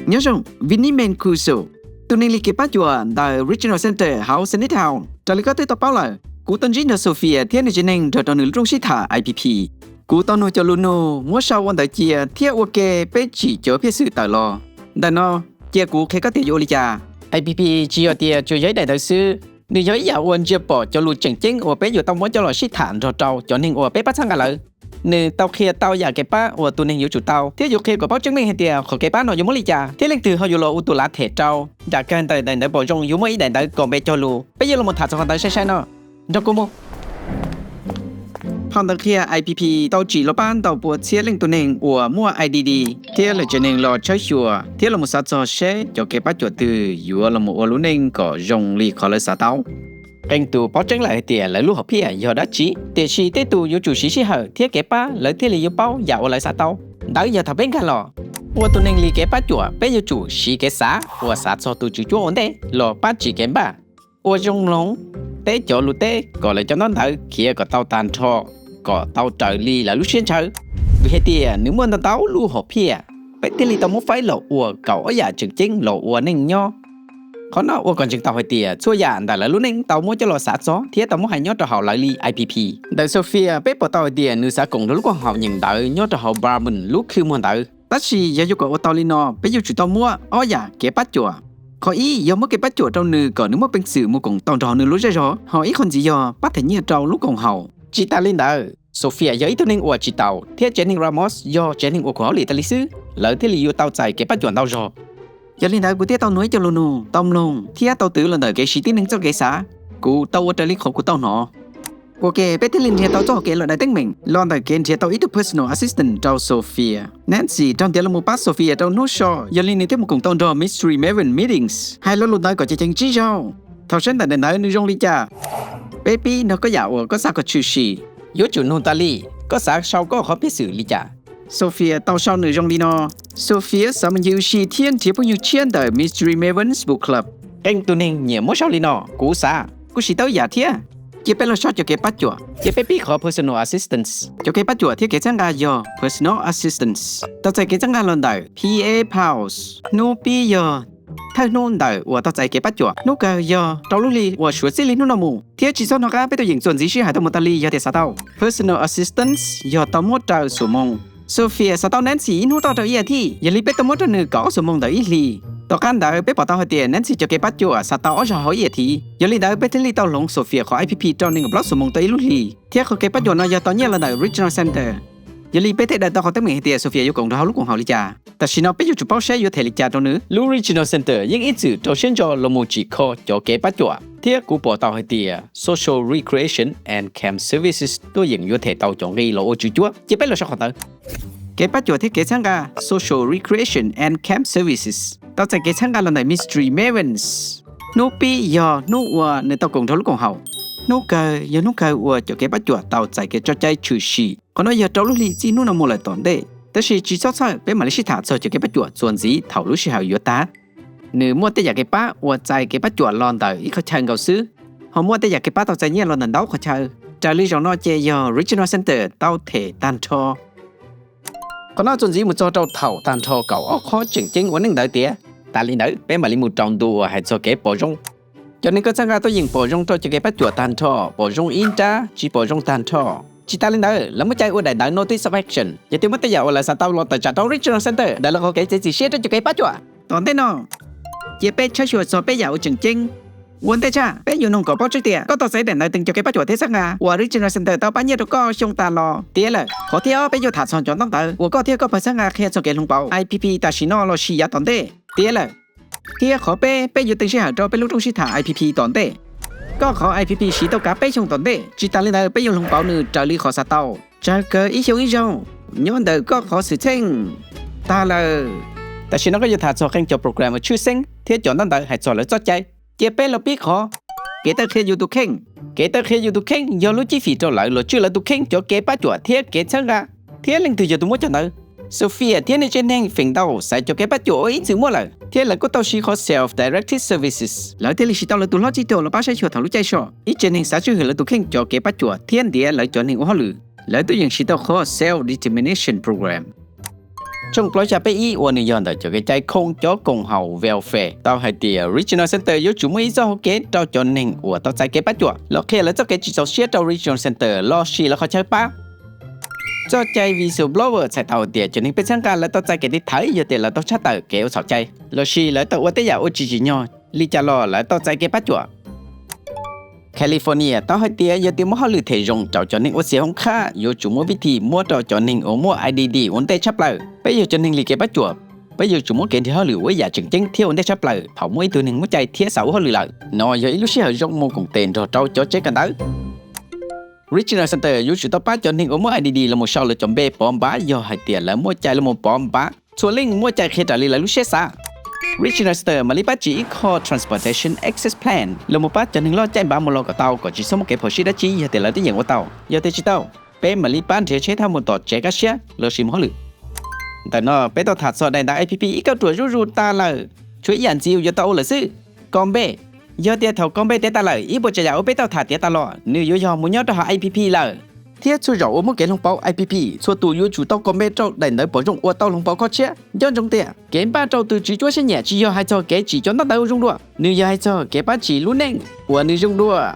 Nyob zoo, Vinny Mancuso, tus neeg li kev pab cuam ntawm Regional Center hauv Sydney Town. Raws li koj twb tau paub lawm, kuv tau ntsib nrog Sophia thiab nws tsev neeg nrog rau nws lub rooj sib tham I P P. Kuv tau nug cov lus nug muab sau ua ntawv cia thiab ua ke peb tsim cov phiaj xwm tawm los. Ntawm no, cia kuv qhia koj tias yuav ua li cas. I P P tsis yog tias tsuas yog ib daim ntawv xwb, nws yog ib yam uas ntsia pom cov lus tseem ceeb uas peb yuav tau muab coj los sib tham nrog rau cov neeg uas peb pab txhawb nqa lawv. Nws tau qhia tau yam kev pab uas tus neeg yuav tsum tau thiab yuav qhia kom paub tseeb meej hais tias qhov kev pab no yuav muab li cas thiab leej twg ho yuav los ua tus lav them rau. Nram kawg ntawm daim ntawv pom zoo yuav muaj ib daim ntawv kom npe cog lus, peb yuav los tham txog qhov ntawd sai sai no. Nrog kuv mus. Phau ntawv qhia I P P tau tsim los pab ntau pua txhiab leej tug neeg uas muaj I D D thiab lawv tsev neeg los tshawb xyuas thiab los mus xav txog seb cov kev pab cuam twg yuav los mus ua lub neej kom zoo li qhov lawv xav tau. Qee tus paub tseeb lawm hais tias lawv lub hom phiaj yog dab tsi, tiam sis tej tus yuav tsum siv sij hawm thiab kev pab lawv thiaj li yuav paub yam uas lawv xav tau. Ntawd yog thaum peb nkag los. Ua tus neeg li kev pab cuam peb yuav tsum siv kev xav uas xav txog tus tswv cuab ua ntej los pab tsim kev npaj, ua zoo mloog, teb cov lus teb kom lawv cov ntaub ntawv khiav kom tau tag nrho, kom tau raws li lawv lub siab ntshaw. Vim hais tias nws muaj ntau ntau lub hom phiaj, peb thiaj li tau muab faib los ua kaum ob yam tseem ceeb los ua neej nyob. Qhov no ua kom ntseeg tau hais tias txhua yam ntawm lawv lub neej tau muab coj los xav txog thiab tau muab hais nyob rau hauv lawv li I P P. Ntawm Sophia peb pom tau hais tias nws xav koom nrog lub koom haum nyeem ntawv nyob rau hauv Barwon lub khw muag ntawd. Tab sis yog yuav kom ua tau li no, peb yuav tsum tau muab ob yam kev pab cuam. Qhov ib yog muab kev pab cuam rau nws kom nws muaj peev xwm mus koom tau nrog nws lub zej zog, ho ib qho ntxiv yog pab them nyiaj rau lub koom haum. Tsis tas li ntawd, Sophia yog ib tug neeg uas tsis taus thiab tsev neeg Ramos yog tsev neeg uas khuv hauj lwm tas li xwb, lawv thiaj li yuav tau txais kev pab cuam ntau zog. Yog li ntawd kuv thiaj tau nug ib co lus nug, tau mloog thiab tau twv los ntawm kev siv tib neeg txoj kev xav. Kuv tau ua raws li qhov kuv tau hnov. Ua ke peb thiaj li nrhiav tau txoj hau kev los daim teeb meem los ntawm kev nrhiav tau ib tug personal assistant rau Sophia. Nancy raug ntiav los mus pab Sophia rau hnub so, yog li nws thiaj mus koom tau nrog Mystery Maven meetings hais lo lus ntawd kom ceev ceev tsib zaug. Thaum saib ntawm daim ntawv nws zoo li cas, peb pib nrog koj yam uas koj xav kom tshwm sim. Yuav tsum nug tas li, koj xav sau koj qhov phiaj xwm li cas? Sophia tau sau nws zoo li no: Sophia xav mus ncig ua si thiab nrhiav phooj ywg tshiab ntawm Mystery Mavens book club. Qee tus neeg nyiam muab sau li no, kuv xav, kuv siv tau yam thiab. Cia peb los sau cov kev pab cuam. Cia peb pib qhov personal assistance. Cov kev pab cuam thiab kev txhawb nqa yog personal assistance tau txais kev txhawb nqa los ntawm P A Pals. Hnub pib yog thawj hnub ntawm uas tau txais kev pab cuam. Hnub kawg yog rau lub hli uas suav txij li hnub no mus, thiab tsis txhob hnov qab, peb tuaj yeem txuas ntxiv sij hawm tau mus tas li yog tias xav tau. Personal assistance yog tau muab raws xuam moos. Sophia xav tau Nancy ib hnub toj rau ib as thiv, yog li peb tau muab rau nws kaum ob xuam moos ntawm ib hlis. Tom qab ntawd peb pom tau hais tias Nancy cov kev pab cuam xav tau ob zaug hauv ib as thiv, yog li ntawd peb thiaj li tau hloov Sophia qhov I P P rau nees nkaum plaub xuam moos tau ib lub hlis, thiab qhov kev pab cuam no yog tau nyiaj los ntawm Regional Center. Yog li peb thiaj daws tau qhov teeb meem hais tias Sophia yuav koom nrog hauv lub koom haum li cas. Tam sim no peb yuav tsum paub saib yuav them li cas rau nws. Lub Regional Center yeej ib txwm rau siab ntso los mus tsim kho cov kev pab cuam, thiab kuv pom tau hais tias Social Recreation and Camp Services tuaj yeem yuav them tau cov nqi los ua tswv cuab. Cia peb los saib qhov ntawd. Kev pab cuam thiab kev txhawb nqa Social Recreation and Camp Services tau txais kev txhawb nqa los ntawm Mystery Mavens. Hnub pib yog hnub uas nws tau koom nrog lub koom haum. Hnub kawg yog hnub kawg uas cov kev pab cuam tau txais kev tso cai tshwm sim. Qhov no yog rau lub hli txij hnub no mus lawm tom ntej, tab sis tsis txhob txhawj, peb mam li sib tham txog cov kev pab cuam txuas ntxiv thaum lub sij hawm yuav tag. Nws muaj tej yam kev pab uas txais kev pab cuam los ntawm ib qhov chaw nkaus xwb, ho muaj tej yam kev pab tau txais nyiaj los ntawm ntau qhov chaw. Raws li zaum no ces yog Regional Center tau them tag nrho. Qhov no txuas ntxiv mus txog rau thaum tag nrho kaum ob qhov tseem ceeb ua neej ntawd tiav. Tas li ntawd peb mam li mus rau ntu uas hais txog kev pom zoo. Cov neeg koj txhawb nqa tuaj yeem pom zoo rau cov kev pab cuam tag nrho, pom zoo ib nrab, tsis pom zoo tag nrho. Tsis tas li ntawd, lawv muaj cai ua daim ntawv Notice of Action, yog tias muaj tej yam uas lawv xav tau los tawm tsam rau Regional Center ntawm lawv qhov kev txiav txim siab rau cov kev pab cuam. Tom ntej no, cia peb tshawb xyuas txog peb yam uas tseem ceeb. Ua ntej tshaj, peb yuav nug kom paub tseeb tias koj tau txais daim ntawv teem cov kev pab cuam thiab txhawb nqa uas Regional Center tau pab nyiaj rau koj xyoo tas los tiav lawm. Qhov thib ob, peb yuav tham txog cov ntaub ntawv uas koj thiab koj pawg txhawb nqa qhia txog kev hloov pauv I P P tam sim no los sis yav tom ntej tiav lawm. Thiab qhov peb, peb yuav teem sij hawm rau peb lub rooj sib tham I P P tom ntej. Koj qhov I P P siv tau kav peb xyoo tom ntej, tsis tas li ntawd peb yuav hloov pauv nws raws li qhov xav tau, tsawg kawg ib xyoo ib zaug, nyob ntawm koj qhov xwm txheej. Tag lawm. Tam sim no koj yuav tham txog qee cov program uas tshwj xeeb thiab cov ntaub ntawv hais txog lawv txoj cai. Cia peb los pib qhov kev taw qhia yus tus kheej. Kev taw qhia yus tus kheej yog lub cib fim rau lawv los tswj lawv tus kheej cov kev pab cuam thiab kev txhawb nqa, thiab leej twg yog tus muab cov ntawd. Sophia thiab nws tsev neeg feem ntau xaiv cov kev pab cuam uas ib txwm muaj lawm, thiab lawv kuj tau siv qhov Self-Directed Services, lawv thiaj li siv tau lawv tus hlob tsib tug los pab saib xyuas thaum lub caij soj. Ib tsev neeg xav tswj hwm lawv tus kheej cov kev pab cuam thiab ntiav lawv cov neeg ua hauj lwm, lawv tuaj yeem siv tau qhov Self-Determination Program. Tshooj plaub xya peb ib uas nws yog ntawm cov kev cai khoom cov koom haum welfare tau hais tias Regional Center yuav tsum muaj ib txoj hauv kev rau cov neeg uas tau txais kev pab cuam los qhia lawv txoj kev tsis txaus siab rau Regional Center los sis lawv qhov chaw pab. Txoj cai whistleblower txhais tau tias cov neeg pej xeeb nqa lawv tau txais kev tiv thaiv yog tias lawv tau tshaj tawm kev ua txhaum cai los sis lawv tau ua tej yam uas tsis tsim nyog li cas los lawv tau txais kev pab cuam. California tau hais tias yog tias muaj hauj lwm them zoo rau cov neeg ua txiv hoob qhab yuav tsum muaj vij thim muab rau cov neeg uas muaj I D D ua ntej tshaj plaws. Peb yog cov neeg li kev pab cuam, peb yuav tsum muab kev nrhiav hauj lwm ua ib yam tseem ceeb thiab ua ntej tshaj plaws thaum muaj ib tug neeg muaj cai thiab xav ua hauj lwm lawm. No yog ib lub sij hawm zoo mus koom tes nrog rau cov tsev kawm ntawv. Regional Center yuav tsum tau pab cov neeg uas muaj I D D los mus sau lawv cov npe pov npav yog hais tias lawv muaj cai los mus pov npav. Txhua leej muaj cai qhia raws li lawv lub siab xav. Regional Center mam li pab tsim ib qho Transportation Access Plan los mus pab cov neeg loj caij npav mus los kom tau kom tsis txhob muaj kev phom sij dab tsi yog tias lawv twb yeem ua tau. Yog tias tsis tau, peb mam li pab nrhiav tsheb thauj mus tom tsev kaj siab los sis mus hauj lwm. Ntawm no peb tau tham txog daim ntawv A P P ib kauj ruam zuj zus tas lawm, tshuav ib yam ntxiv yuav tau ua lawm xwb. Kos npe. Yog tias thaum kos npe tiav tas lawm, ib puas tsav yam uas peb tau tham tiav tas los nws yuav yog mus nyob rau hauv A P P lawm. Thiab txhua zaus uas muaj kev hloov pauv A P P, txhua tus yuav tsum tau kos npe rau daim ntawv pom zoo uas tau hloov pauv qhov tshiab. Nco ntsoov tias kev npaj rau tus tswv cuab siab nyiam tsis yog hais txog kev tsim cov ntaub ntawv ua zoo dua, nws yog hais txog kev pab tsim lub neej uas nws zoo dua.